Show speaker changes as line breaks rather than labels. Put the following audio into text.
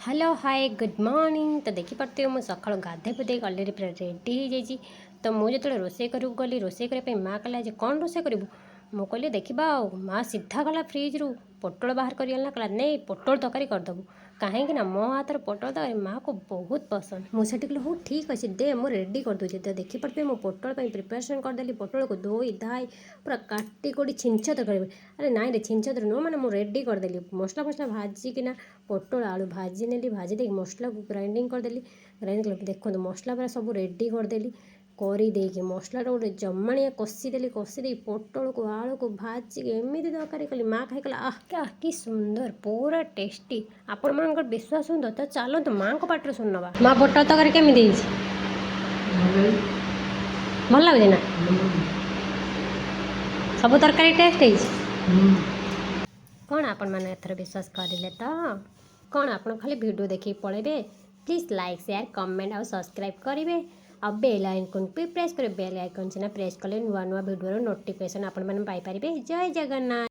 Hello, ହାଏ, good morning. ତ ଦେଖିପାରୁଥିବେ, ମୁଁ ସକାଳୁ ଗାଧୋଇ ପାଧେଇ ଅଲରେଡ଼ି ପୁରା ରେଡ଼ି ହେଇଯାଇଛି। ତ ମୁଁ ଯେତେବେଳେ ରୋଷେଇ କରିବାକୁ ଗଲି, ରୋଷେଇ କରିବା ପାଇଁ ମା କହିଲା, "ଆଜି କ'ଣ ରୋଷେଇ କରିବୁ?" ମୁଁ କହିଲି, "ଦେଖିବା।" ଆଉ ମା ସିଧା ଗଲା ଫ୍ରିଜ୍ରୁ ପୋଟଳ ବାହାର କରି ଆଣିଲା। କହିଲା, "ନେ, ପୋଟଳ ତରକାରୀ କରିଦେବୁ।" କାହିଁକି ନା ମୋ ହାତରେ ପୋଟଳ ତରକାରୀ ମାଆକୁ ବହୁତ ପସନ୍ଦ। ମୁଁ ସେଠି କହିଲି, "ହଉ, ଠିକ୍ ଅଛି, ଦେ, ମୁଁ ରେଡ଼ି କରିଦେଉଛି।" ତ ଦେଖିପାରୁଥିବେ, ମୁଁ ପୋଟଳ ପାଇଁ ପ୍ରିପାରେସନ୍ କରିଦେଲି। ପୋଟଳକୁ ଧୋଇ ଧାଇ ପୁରା କାଟି କୋଡ଼ି ଛିନଛତର କରିବି। ଆରେ ନାଇଁ ରେ, ଛିନଛତର ନୁହଁ, ମାନେ ମୁଁ ରେଡ଼ି କରିଦେଲି। ମସଲା ଫସଲା ଭାଜିକିନା ପୋଟଳ ଆଳୁ ଭାଜି ନେଲି। ଭାଜି ଦେଇକି ମସଲାକୁ ଗ୍ରାଇଣ୍ଡିଙ୍ଗ କରିଦେଲି। ଗ୍ରାଇଣ୍ଡିଙ୍ଗ କଲେ, ଦେଖନ୍ତୁ, ମସଲା ପୁରା ସବୁ ରେଡ଼ି କରିଦେଲି। କରିଦେଇକି ମସଲାଟା ଗୋଟେ ଜମାଣିଆ କଷିଦେଲି। କଷି ଦେଇକି ପୋଟଳକୁ ଆଳୁକୁ ଭାଜିକି ଏମିତି ତରକାରୀ କଲି, ମା ଖାଇ କହିଲା, "ଆଃ କି ସୁନ୍ଦର, ପୁରା ଟେଷ୍ଟି।" ଆପଣମାନଙ୍କର ବିଶ୍ୱାସ ହୁଅନ୍ତୁ ତ ଚାଲନ୍ତୁ, ମାଆଙ୍କ ପାଟିରୁ ଶୁଣିନେବା। ମା, ପୋଟଳ ତରକାରୀ କେମିତି ହେଇଛି? ଭଲ ଲାଗୁଛି ନା? ସବୁ ତରକାରୀ ଟେଷ୍ଟ ହେଇଛି। କ'ଣ ଆପଣମାନେ ଏଥର ବିଶ୍ୱାସ କରିଲେ ତ? କ'ଣ ଆପଣ ଖାଲି ଭିଡ଼ିଓ ଦେଖିକି ପଳେଇବେ? ପ୍ଲିଜ୍ ଲାଇକ୍, ସେୟାର, କମେଣ୍ଟ ଆଉ ସବସ୍କ୍ରାଇବ୍ କରିବେ ଆଉ ବେଲ୍ ଆଇକନ୍ ବି ପ୍ରେସ୍ କରିବେ। ବେଲ୍ ଆଇକନ୍ ସିନା ପ୍ରେସ୍ କଲେ ନୂଆ ନୂଆ ଭିଡ଼ିଓର ନୋଟିଫିକେସନ୍ ଆପଣମାନେ ପାଇପାରିବେ। ଜୟ ଜଗନ୍ନାଥ।